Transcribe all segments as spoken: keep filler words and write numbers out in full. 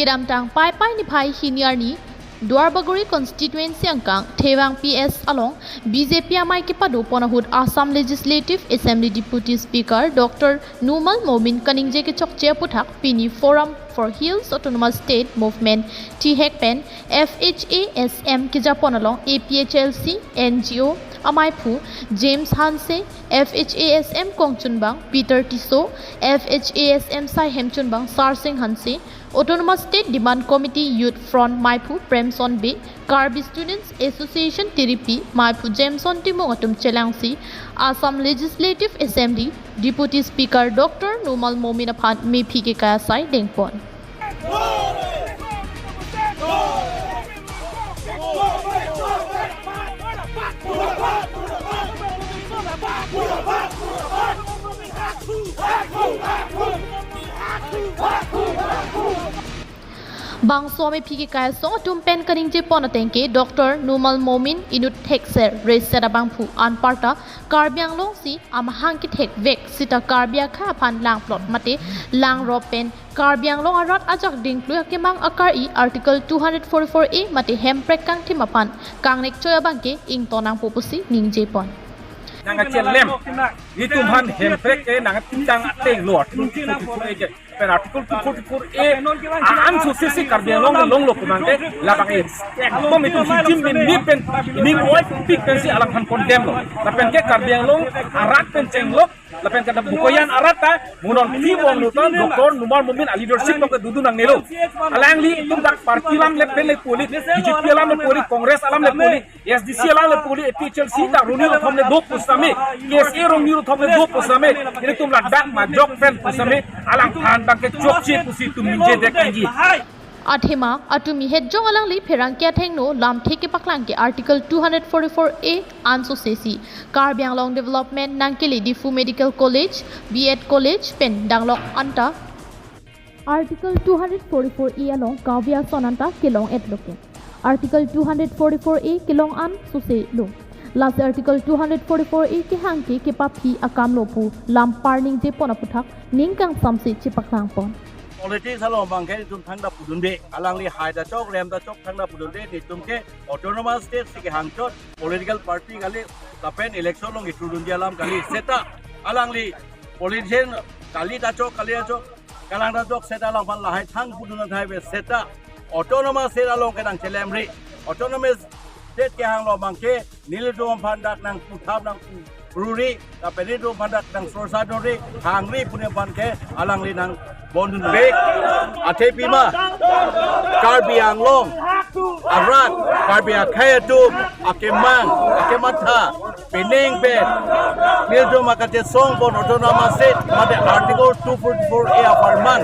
Kedamtang Paipai niphai hini arni Duarbagori constituency angkang Thevang P S along B J P amei kepado pon ahut Assam Legislative Assembly Deputy Speaker Doctor Numal Momin kaningje kechokche aputhak pini Forum for Hills Autonomous State Movement, THASM pen F H A S M keja pon along A P H L C N G O ameiphu James Hanse, F H A S M kongchunbang Peter Tisso, F H A S M saihem chunbang Sarsing Hanse, Autonomous State Demand Committee Youth Front meiphu Premson Bey, Karbi Students Association Tiripi meiphu Jameson Timung atum chelangsi Assam Legislative Assembly Deputy Speaker Doctor Numal Momin aphan mephi kekai asai dengpon. Bangso mephi kekai asong atum pen kaningje pon ateng ke Doctor Numal Momin inut thekser reset abangphu anparta Karbi Anglong si amahang kethekvek sita Karbi akhei aphan langplot mate langrop pen Karbi Anglong arat ajak dingklui akemang akari Article two hundred forty-four A mate hemprek kangthim aphan kangnek choi abang ke ingtonang pusi ningje pon. Nang kachelem, itum aphan hemprek ke nang tintang ateng lo, Article two forty-four A ke. Pen Article two forty-four A, an sosesi Karbi Anglong ke longlo kumang ke, labang e. Ekdom itum hijim min ni pen, ning oi pik pensi alangphan condemn lo. Lapen ke Karbi Anglong arat pen chenglok, lapen kada bukoyan arat ta, munon ki bom lutan, Doctor Numal Momin a leadership tong ke dudu nangnelo. Alangli itum dak party alam le pen le poli, B J P alam le poli, Congress alam le poli, S D C alam le poli, A P H L C ta rongni rothom le do pusitame, K S A rongni rothom le do pusitame, ilitum ladak majok pen pusitame, alangphan abang ke chokche pusi itum ningje dek ningje. Athema, atum ihet jong alangli pherangke athengno lamthe kepaklang ke Article two hundred forty-four A an sosesi Karbi Anglong Development nangkele Diphu Medical College, B Ed College pen danglok anta Article two hundred forty-four A along kave ason anta kelong-etlo ke. Article two hundred forty-four A kelong an soselo. Lasi Article two hundred forty-four A kehang ke kepaphi akamlo pu lampar ningje pon aputhak ning kangsamse chepaklang pon. Politics along abang ke itum thangta pudunde, alangli hai ta chok, rem ta chok, thangta pudunde, itum ke Autonomous State si kehang chot, political party kali, lapen election along ithurdunji alam kali, seta alangli politician kali ta chok, kali ta chok, kalang ta chok, seta alangphan lahai thang pudun athai ave, seta Autonomous State along ke nangchelemri, Autonomous State kehanglo abang ke nelitum aphan dak nangputhap nangpururi, lapen nelitum aphan dak nangsorsa dori, hangri pu aphan ke alangli nangbondun. Bek athe pima Karbi Anglong arat, Karbi akhei atum akemang, akematha, penang pen nelitum akachesong pon Autonomous State mate Article two forty-four A apharman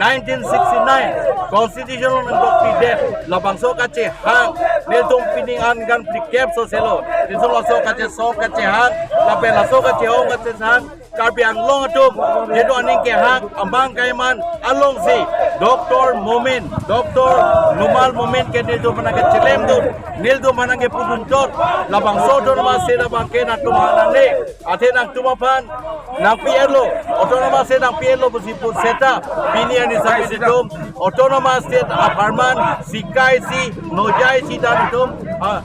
nineteen sixty-nine Constitution along nangdokpidet, labangso kachehang nelitum pining an kan phlikep soselo, nelitum laso kachesong kachehang, lapen laso kachehong kachehang Karbi Anglong atum, nelitum aning kehang amang kaiman alongsi Doctor Momin, Doctor Numal Momin ke nelitum aphan nangkechelemdun, nelitum aphan nangkepudun chot, labangso Autonomous State abang ke nangtum aphan nangne, athe nangtum aphan nangpi-etlo, Autonomous State nangpi-etlo pusi pu seta, pini arni sami itum Autonomous State apharman sikai si, nojai si ta nelitum, ah,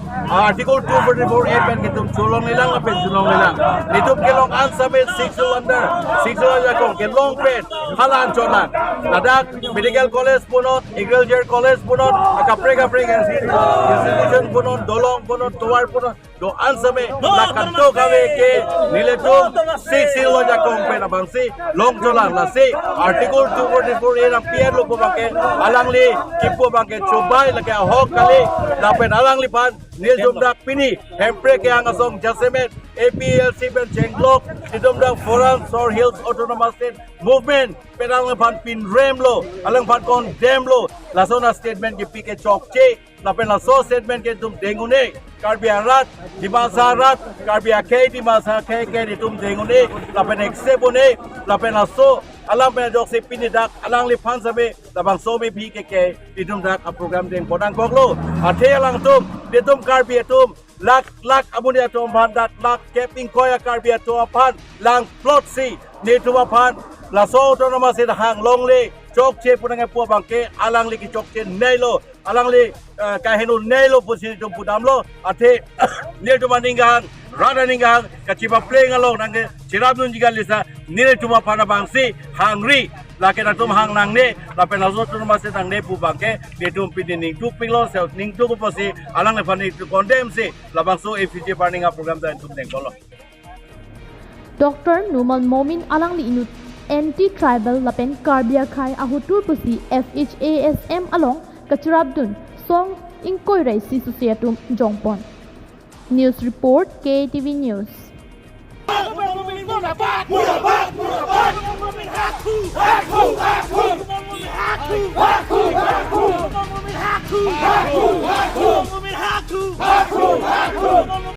Article two forty-four A pen nelitum cholonglelang lapen cholonglelang. Nelitum kelong an same Sixth Schedule under, Sixth Schedule ajakong kelong pen hala anchot lang. Ladak medical college punon, agriculture college punon, kaprek kaprek institution punon, dolong punon, tovar punon, do-an same la kanto kave ke nelitum Sixth Schedule ajakong pen abangsi longchot lang, lasi Article two forty-four A nangpi-etlo pu abang ke alangli kipu abang ke chobai, lake ahok kali, lapen alangliphan nelitum dak pini hemprek kehang asong jasemet A P H L C pen chenglok, nelitum dak Forum for Hills Autonomous State Movement pen alangphan pinremlo, alangphan condemn lo, lason a-statement kipi ke chokche, lapen laso statement ke itum deng un-e, Karbi arat, Dimasa arat, Karbi akhei, Dimasa akhei ke itum deng un-e, lapen accept un-e, lapen laso alam pen ajoksi pini dak alangliphan same labangso mephi ke ke itum dak a-program dengpon nangkoklo. Athe alangtum, itum Karbi atum, lak lak amonit atum aphan, dak lak kep ingkoi a-Karbi atum aphan langplotsi nelitum aphan laso Autonomous State hang longle, chokche pu nangkepu abangke alangli kechokche neilo, alangli, eh, kaheno neilo pusi nelitum pudamlo. Athe nelitum aning kehang, rat aning kehang kachipapleng along nangkecherapdunji kali sa, nelitum aphan abangsi hangri, lake nangtum hang nangne, lapen laso atum masi nangne pu abangke nelitum pini ningtupiklo, sel ningtup pusi alangliphan nelitum condemn si labangso F H A burning a-program ta nelitum dengpolo. Doctor Numal Momin alangli inut anti tribal lapen Karbi akhei ahotur pusi F H A S M along kacherapdun song ingkoi ra isi susi atum jongpon. News report, K T V News.